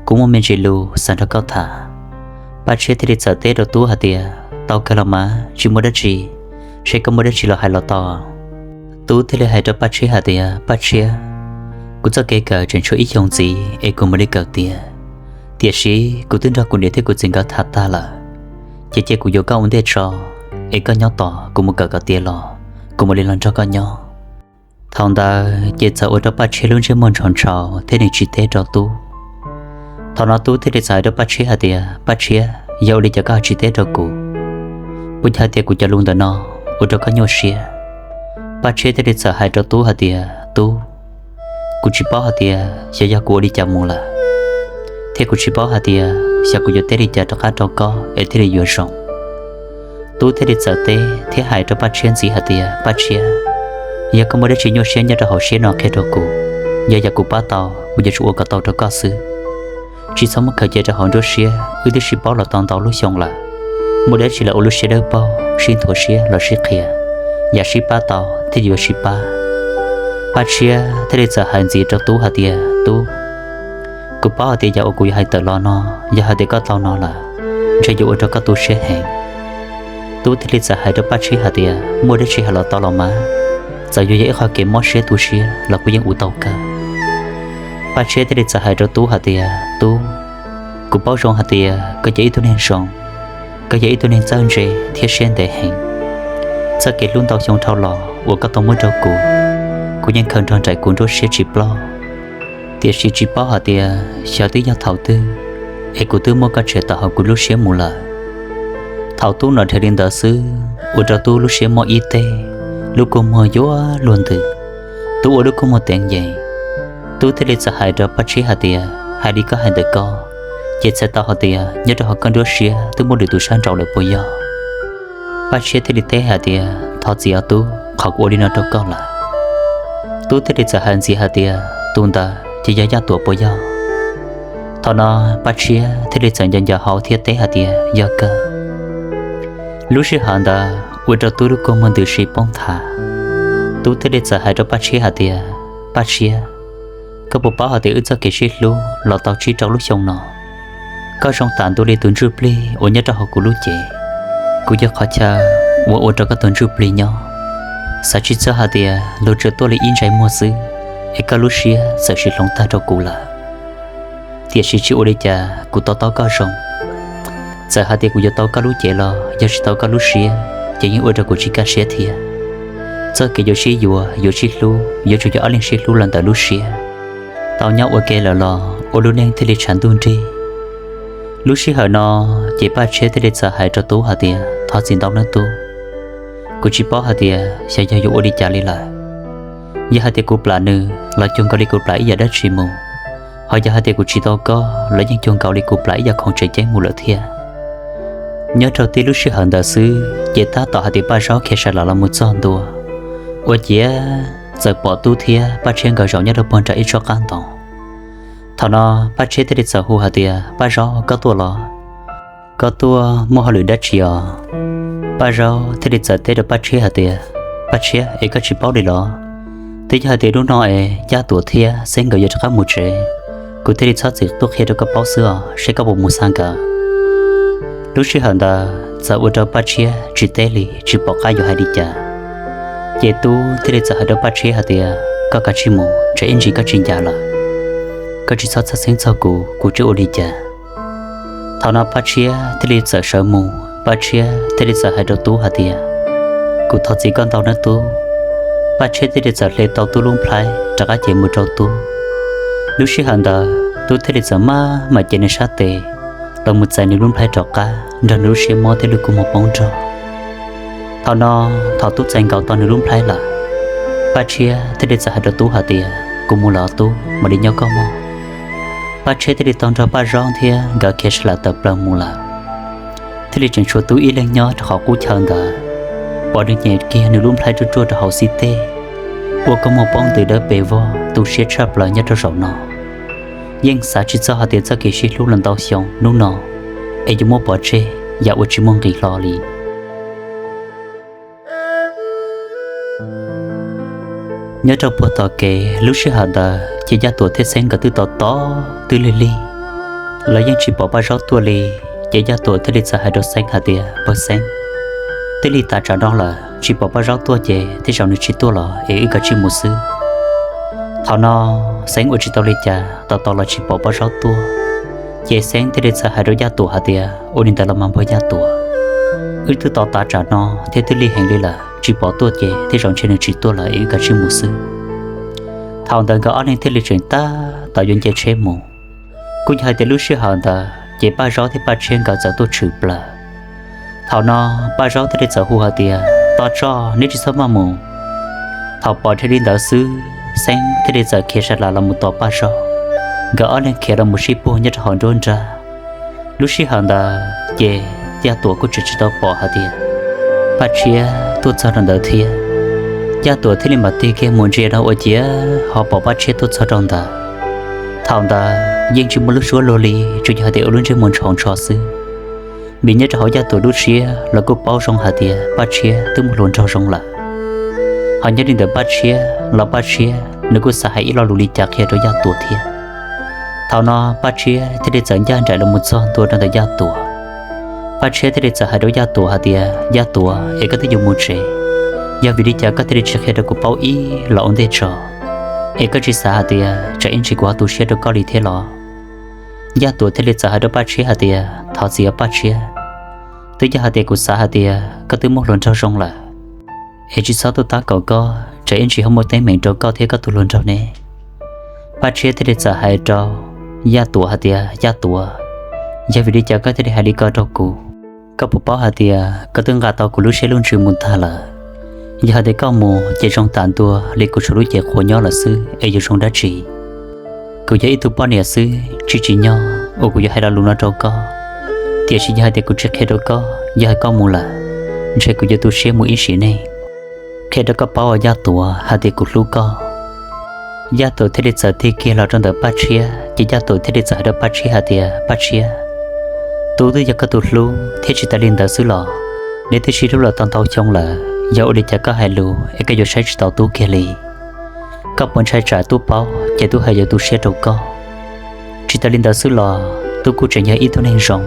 kuv muaj me ntsis lus xav nrog koj tham. Paj Tshiab thiaj li txawm teb rau Tub hais tias, Tau kawg los mas, tsis muaj dab tsi, seb koj muaj dab tsi los hais los tau. Tub thiaj li hais rau Paj Tshiab hais tias, Paj Tshiab, kuv txoj kev kawm tseem tshuav ib xyoos ntxiv es kuv mam li kawm tiav, tiam sis kuv twb nrog kuv niam thiab kuv txiv nkawd tham tag lawm. Ces cia kuv yuav koj ua ntej tso, es koj nyob tos kuv mus kawm kom tiav los kuv mam li los nrog koj nyob. Thaum ntawd ces txawm ua rau Paj Tshiab lub ntsej muag ntshau ntshau thiab nws tsis teb rau Tub. Thaum no Tub thiaj li txawm hais rau Paj Tshiab hais tias, Paj Tshiab, yog ua li cas koj ho tsis teb rau kuv? Puas yog hais tias kuv cov lus ntawm no ua rau koj nyuaj siab? Paj Tshiab thiaj li txawm hais rau Tub hais tias, Tub, kuv tsis paub hais tias xyov yog kuv ua li cas mus lawm, thiab kuv tsis paub hais tias xyov kuv yuav teb li cas rov qab rau koj es thiaj li yuav zoo. Tub thiaj li txawm teb thiab hais rau Paj Tshiab ntxiv hais tias, Paj Tshiab, yog koj muaj dab tsi nyuaj siab nyob rau hauv siab no qhia rau kuv, yog yam kuv pab tau kuv yuav tsum ua kom tau rau koj xwb. Tsis txhob muab khaws cia rau hauv nruab siab, wb twb sib paub los tau ntau lub xyoo lawm, muaj dab tsi los ua lub siab dawb paug, sib nthuav siab los sib qhia, yam sib pab tau thiaj yuav sib pab. Paj Tshiab thiaj li txawm hais ntxiv rau Tub hais tias, Tub, kuv paub hais tias yam uas kuv yuav hais tawm los no, yog hais tias koj tau no lawm, ntshe yuav ua rau koj tu siab heev. Tub thiaj li txawm hais rau Paj Tshiab hais tias, Muaj dab tsi hais los tau los mas, txawm yuav yog ib qho kev mob siab tu siab los kuj yeej ua tau kawg. Paj Tshiab thiaj li txawm hais rau Tub hais tias, Tub, kuv paub zoo hais tias koj yog ib tug neeg zoo, koj yog ib tug neeg txawj ntse thiab siab ntev heev. Txoj kev hlub ntau xyoo dhau los uas koj tau muab rau kuv, kuv yeej khaws nrog nraim kuv nruab siab tsis ploj. Tiam sis tsis paub hais tias xyov twb yog thaum twg es kuv twb muab koj tshem tawm hauv kuv lub siab mus lawm. Thaum Tub hnov dhau li ntawd xwb ua rau Tub lub siab mob ib teg, lub kua muag yuav luag ntws. Tub ua lub kua muag teev yees. Tub thiaj li txawm hais rau Paj Tshiab hais tias, Hais li koj hais ntawm koj, ces txhais tau hais tias nyob rau hauv koj nruab siab twb muaj lwm tus sab nraud lawm puas yog? Paj Tshiab thiaj li teb hais tias, Thov txim os Tub, qhov kuv ua li no rau koj lawm. Tub thiaj li txawm hais ntxiv hais tias, Tus ntawd ces yog Yaj Tuam puas yog? Thaum no Paj Tshiab thiaj li txawm nco nco hauv thiab teb hais tias, Yog kawg. Lub sij hawm ntawd ua rau Tub lub kua muag ntws si poob nthav. Tub thiaj li txawm hais rau Paj Tshiab hais tias, Paj Tshiab, koj puas paub hais tias wb txoj kev sib hlub los tau tsib rau lub xyoo no, koj zoo tam ntua li tus ntsuj plig uas nyob rau hauv kuv lub cev. Kuv yog qhov chaw uas ua rau koj tus ntsuj plig nyob. Xav tsis txog hais tias luag tsuas tuaj li ib ntsais muag xwb es koj lub siab txawm sim hloov tag rau kuv lawm. Tiam sis tsis ua li cas, kuv to taub koj zoo. Txawm hais tias kuv yuav tau koj lub cev los yog tsis tau koj lub siab ces yeej ua rau kuv tsis kaj siab thiab. Txoj kev yuav sib yuav, yuav sib hlub yuav tsum yog ob leeg sib hlub los ntawm lub siab. Tau nyob ua ke lawm los ua lub neej thiaj li tshav ntuj nrig. Lub sij hawm no ces Paj Tshiab thiaj li txawm hais rau Tub hais tias, Thov txim ntau nawb Tub, kuv tsis paub hais tias xyov yog yuav ua li cas li lawm. Yog hais tias kuv plam nws los cuag nkaus li kuv plam ib yam dab tsi mus, ho yog hais tias kuv tsis tau koj los yeej cuag nkaus li kuv plam ib yam khoom tseem ceeb mus lawm thiab. Nyob rau tib lub sij hawm ntawd xwb ces tab tom hais tias Paj Zaub khiav sawv los los mus txog ntua, ua ciav txawm pom Tub thiab Paj Tshiab nkawd zaum nyob rau puag nram ib tsob qab ntoo. Thaum no Paj Tshiab thiaj li txawm hu hais tias, Paj Zaub, koj tuaj los? Koj tuaj muaj hauj lwm dab tsi os? Paj Zaub thiaj li txawm teb rau Paj Tshiab hais tias, Paj Tshiab, es koj tsis paub li los? Twb yog hais tias hnub no es Yaj Tuam thiab Xeeb nkawd yuav rov qab mus tsev, kuv thiaj li txhob txwm tuaj qhia rau koj paub xwb os, seb koj puas mus xa nkawd. Lub sij hawm ntawd txawm ua rau Paj Tshiab tsis teb li, tsis pom qab yuav hais li cas. Ces Tub thiaj li txawm hais rau Paj Tshiab hais tias, Koj kav tsij mus, tsam ib ntsis koj tsis ncav lawm. Koj tsis txhob txhawj xeeb txog kuv, kuv tsis ua li cas. Thaum no Paj Tshiab thiaj li txawm sawv mus, Paj Tshiab thiaj li txawm hais rau Tub hais tias, Kuv thov txim koj ntau nawb Tub. Paj Tshiab thiaj li txawm hle tau Tub lub nplhaib rov qab cev mus rau Tub. Lub sij hawm ntawd Tub thiaj li txawm maj mam cev nws sab tes los mus txais nws lub nplhaib rov qab nrog nws lub siab mob thiab lub kua muag poob nrog. Thaum no, thaum Tub txais nkaus tau nws lub nplhaib lawm, Paj Tshiab thiaj li txawm hais rau Tub hais tias, kuv mus lawm Tub, mam li nyob koj mog. Paj Tshiab thiaj li tau nrog Paj Zaub thiab nkawd khiav sab laj tawm plaws mus lawm. Thiaj li tseem tshuav Tub ib leeg nyob rau hauv qub chaw ntawd, pom nws nyem kiag nws lub nplhaib ruaj ruaj rau hauv xib teg, ua kua muag poob ntws dawb pes vog tu siab tshaj plaws nyob rau zaum no. Yeej xav tsis txog hais tias txoj kev sib hlub los ntau xyoo hnub no es yuav muab pov tseg yam uas tsis muaj nqis hlo li. Nyob rau puag tom kev lub sij hawm ntawd ces Yaj Tuam thiab Xeeb nkawd twb tos tos twb lig lig los yeej tsis pom Paj Zaub tuaj li. Ces Yaj Tuam thiaj li txawm hais rau Xeeb hais tias, npawg Xeeb, twb lig tas tsam no lawm tsis pom Paj Zaub tuaj ces tej zaum nws tsis tuaj los es wb kav tsij mus xwb. Thaum no Xeeb ua tsis tau li cas, tos tos los tsis pom Paj Zaub tuaj, ces Xeeb thiaj li txawm hais rau Yaj Tuam hais tias, ua li ntawd los mas npawg Yaj Tuam, wb twb tos tas tsam no thiab twb lig heev li lawm tsis pom tuaj ces tej zaum ntshe nws tsis tuaj lawm es wb kav tsij mus xwb. Thaum ntawd nkawd ob leeg thiaj li tseem tab tom yuav nce tsheb mus. Kuj yog hais tias lub sij hawm ntawd ces Paj Zaub thiab Paj Tshiab nkawd txawm tuaj tshwm plaws. Thaum no Paj Zaub thiaj li txawm hu hais tias, tos tso, neb tsis txhob maj mus. Thaum pom dhia li ntawd xwb, Xeeb thiaj li txawm khiav sas las los mus tos Paj Zaub. Nkawd ob leeg khiav los mus sib puag nyob rau hauv nruab nrab. Lub sij hawm ntawd ces Yaj Tuam kuj tseem tsis tau pom hais tias Paj Tshiab tuaj txog rau ntawd thiab. Yaj Tuam thiaj li mam tig kiag mus ntsia rau ua ciav ho pom Paj Tshiab tuaj txog rau ntawd. Thaum ntawd yeej tsis muaj lub suab luag li, tsuas yog hais tias ua lub ntsej muag ntshov ntshov xwb. Vim nyob rau hauv Yaj Tuam lub siab los kuj paub zoo hais tias Paj Tshiab twb muaj hluas nraug zoo lawm. Ho nyob li ntawm Paj Tshiab los Paj Tshiab nws kuj xav hais ib lo lus li cas qhia rau Yaj Tuam thiab. Thaum no Paj Tshiab thiaj li txawm ncaj nraim los mus txog ntua rau ntawm Yaj Tuam. Paj Tshiab thiaj li txawm hais rau Yaj Tuam hais tias, Yaj Tuam, es koj twb yuav mus tsev, yog vim li cas koj thiaj li tsis qhia rau kuv paub ib los ua ntej tso? Es koj tsis xav hais tias tsam ib ntsis kuv ho tu siab rau koj li thiab los? Yaj Tuam thiaj li txawm hais rau Paj Tshiab hais tias, thov txim os Paj Tshiab, twb yog hais tias kuv xav hais tias koj twb muaj hluas nraug zoo lawm, es tsis txhob tuaj tab kaum koj, tsam ib ntsis ho muaj teeb meem rau koj thiab koj tus hluas nraug ne. Paj Tshiab thiaj li txawm hais rau Yaj Tuam hais tias, Yaj Tuam, yog vim li cas koj thiaj li hais li ko rau kuv? Koj puas paub hais tias koj twb nqa tau kuv lub siab lub ntsws mus tag lawm. Yog hais tias koj mus ces zoo tas ntua li kuv tshuav lub cev qhuav nyob lawm xwb es yuav zoo dab tsi? Kuv yog ib tug poj niam xwb tsis tsim nyog uas kuv yuav hais lo lus no rau koj. Tiam sis yog hais tias kuv tsis qhia rau koj, yog hais koj mus lawm, ntshe kuv yuav tu siab mus ib sim neej. Qhia rau koj paub os Yaj Tuam hais tias kuv hlub koj. Yaj Tuam thiaj li txawm tig kiag los rau ntawm Paj Tshiab, ces Yaj Tuam thiaj li txawm hais rau Paj Tshiab hais tias, Paj Tshiab, Tub twb yog koj tus hlub thiab tsis tas li ntawd xwb los, neb twb sib hlub los tau ntau xyoo lawm, yog ua li cas koj hais lus es koj yuav saib tsis taus Tub kiag li? Koj puas ntshai tsam Tub paub ces Tub ho yuav tu siab rau koj? Tsis tas li ntawd xwb los Tub kuj tseem yog ib tug neeg zoo,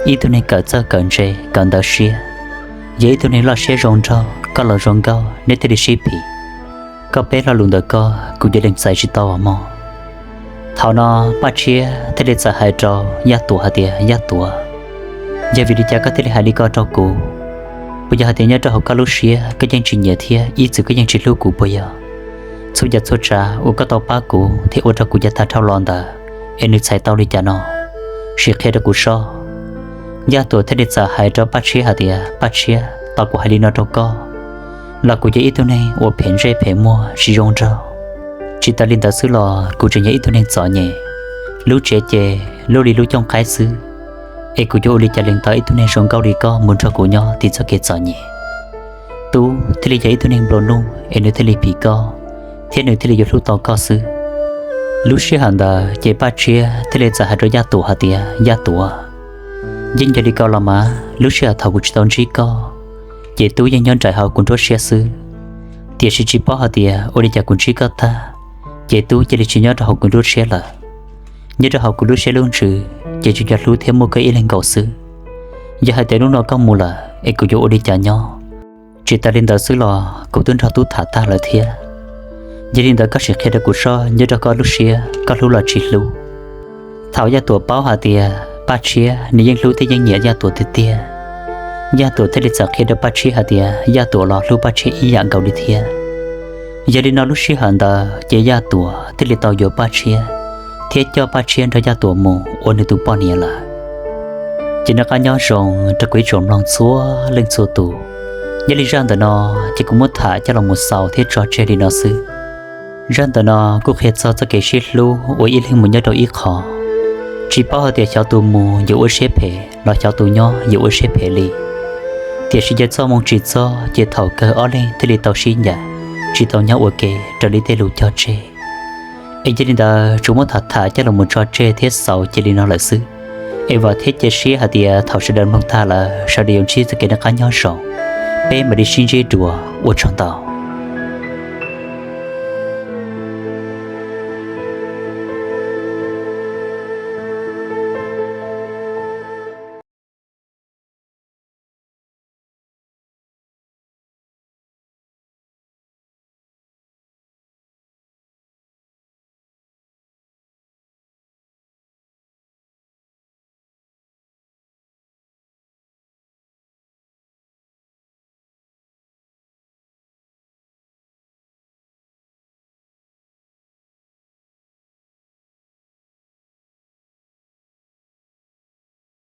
ib tug neeg kawm txawj kawm ntse kawm ntawv siab, yog ib tug neeg loj siab zoo nraug, koj los zoo nkauj, neb thiaj li sib phim. Koj peb lo lus ntawm koj kuv yuav lees txais tsis tau os mog. Thaum no Paj Tshiab thiaj li txawm hais rau Yaj Tuam hais tias, Yaj Tuam, yog vim li cas koj thiaj li hais li ko rau kuv? Puas yog hais tias nyob rau hauv koj lub siab koj yeej tsis nyiam thiab ib txwm koj yeej tsis hlub kuv puas yog? Txhua yam txhua tsav uas koj tau pab kuv thiab ua rau kuv yav tag dhau los ntawd, es nws txhais tau li cas no? Sim qhia rau kuv sob. Yaj Tuam thiaj li txawm hais rau Paj Tshiab hais tias, Paj Tshiab, tos kuv hais li no rau koj, los kuv yog ib tug neeg uas phem ntsej phem muag tsis zoo nraug. Tsis tas li ntawd xwb los kuv tseem yog ib tug neeg txom nyem, lub tsev ces luaj li lub cooj qaib xwb, es kuv yuav ua li cas lees tau ib tug neeg zoo nkauj li koj mus nrog kuv nyob tim txoj kev txom nyem? Tub thiaj li yog ib tug neeg nplua nuj es nws thiaj li phim koj, thiab nws thiaj li yuav hlub tau koj xwb. Lub sij hawm ntawd ces Paj Tshiab thiaj li txawm hais rau Yaj Tuam hais tias, Yaj Tuam, yeej yog li ko los mas lub sij hawm thaum kuv tsis tau ntsib koj, ces Tub yeej nyob nraim hauv kuv nruab siab xwb. Tiam sis tsis paub hais tias ua li cas kuv ntsib koj tag, ces Tub cia li tsis nyob rau hauv kuv nruab siab lawm. Nyob rau hauv kuv lub siab lub ntsws ces tsuas yog hlub thiab muaj koj ib leeg nkaus xwb. Yog hais tias hnub no koj mus lawm es kuv yuav ua li cas nyob? Tsis tas li ntawd xwb los kuv twb nrog Tub tham tag lawm thiab. Yog li ntawd koj sim qhia rau kuv sob, nyob rau koj lub siab koj hlub los tsis hlub? Thaum Yaj Tuam paub hais tias Paj Tshiab nws yeej hlub thiab yeej nyiam Yaj Tuam tiag tiag, Yaj Tuam thiaj li txawm qhia rau Paj Tshiab hais tias Yaj Tuam los hlub Paj Tshiab ib yam nkaus li thiab. Yog li no lub sij hawm ntawd ces Yaj Tuam thiaj li tau yuav Paj Tshiab, thiab coj Paj Tshiab nrog Yaj Tuam mus ua nws tus poj niam lawm. Ces noj qab nyob zoo rau kuv ib tsoom mloog txhua leej txhua tus, Nyob li zaj ntawm no ces kuv muab tham coj los mus xaus thiab tso tseg li no xwb. Zaj ntawm no kuj qhia txog txoj kev sib hlub uas ib leeg mus nyob rau ib qho, tsis paub hais tias xyov tus mus yuav ua siab phem los xyov tus nyob yuav ua siab phem li. Tiam sis cia txoj hmoo tsis txog ces thaum kawg ob leeg thiaj li tau sib ncaim, tsis tau nyob ua ke raws li tej lus cog tseg. Es yog li ntawd tsuas muab tham tham coj los mus tso tseg thiab xaus cia li no lawm xwb. Es vam thiab cia siab hais tias thaum sawv daws mloog tag lawm sawv daws yuav ntsib txoj kev noj qab nyob zoo. Peb mam li sib ntsib dua, ua tsaug ntau.